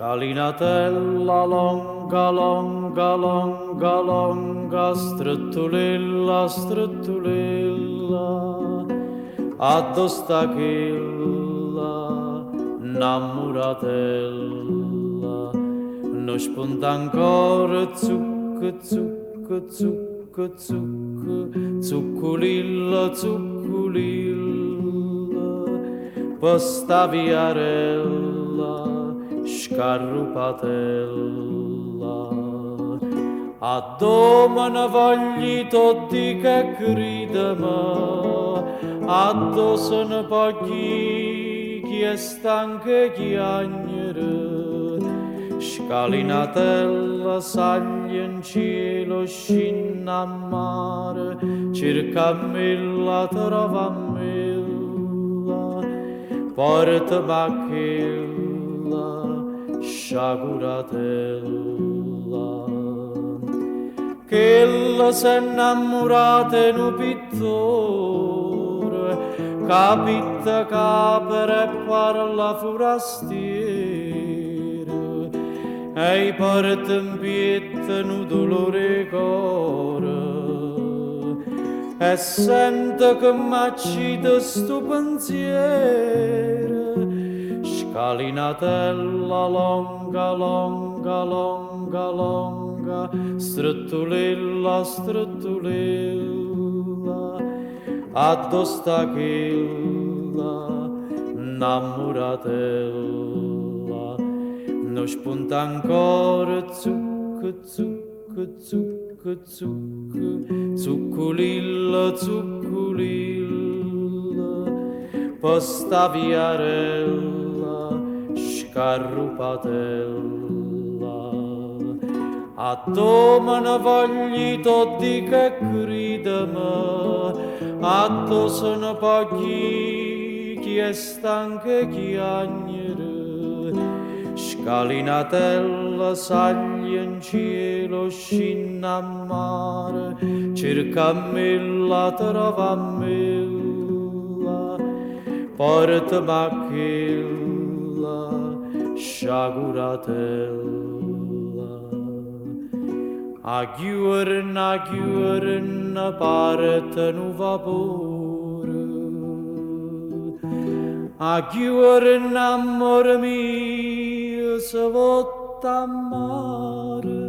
Scalinatella longa, longa, longa, longa, strettulella, strettulella, addò sta chella 'nnammuratella? Nun sponta ancora zucc, zucc, zucc, zucc, zucculillo, zucculillo, pe' 'sta viarella scarrupatella. Addò me ne vogl'i' t' 'o ddico e crideme, addò se ne po' ghi' chi è stanco 'e chiagnere. Scalinatella saglie 'ncielo scinne a mare, cercammella, trovammella, portame a chella sciaguratella. Chella s'è 'nnammurata 'e nu pittore ca pitta capre e parla furastiero e 'i porta 'mpietto nu dulore 'e core e sento che m'accide stu penziero. Scalinatella longa, longa, longa, longa, strettulella, strettulella, addò sta chella 'nnammuratella? Nun sponta ancora zucc, zucc, zucc, zucc, zucculillo, zucculillo, pe' 'sta viarella scarrupatella. Addò me ne vogl'i' t' 'o ddico e crideme, addò se ne po' ghi' chi è stanco 'e chiagnere. Scalinatella saglie 'ncielo scinne a mare, cercammella, trovammella, portame a chella sciaguratella. A ghiuorno a ghiuorno parte nu vapore, a ghiuorno ammore mio se votta a mare.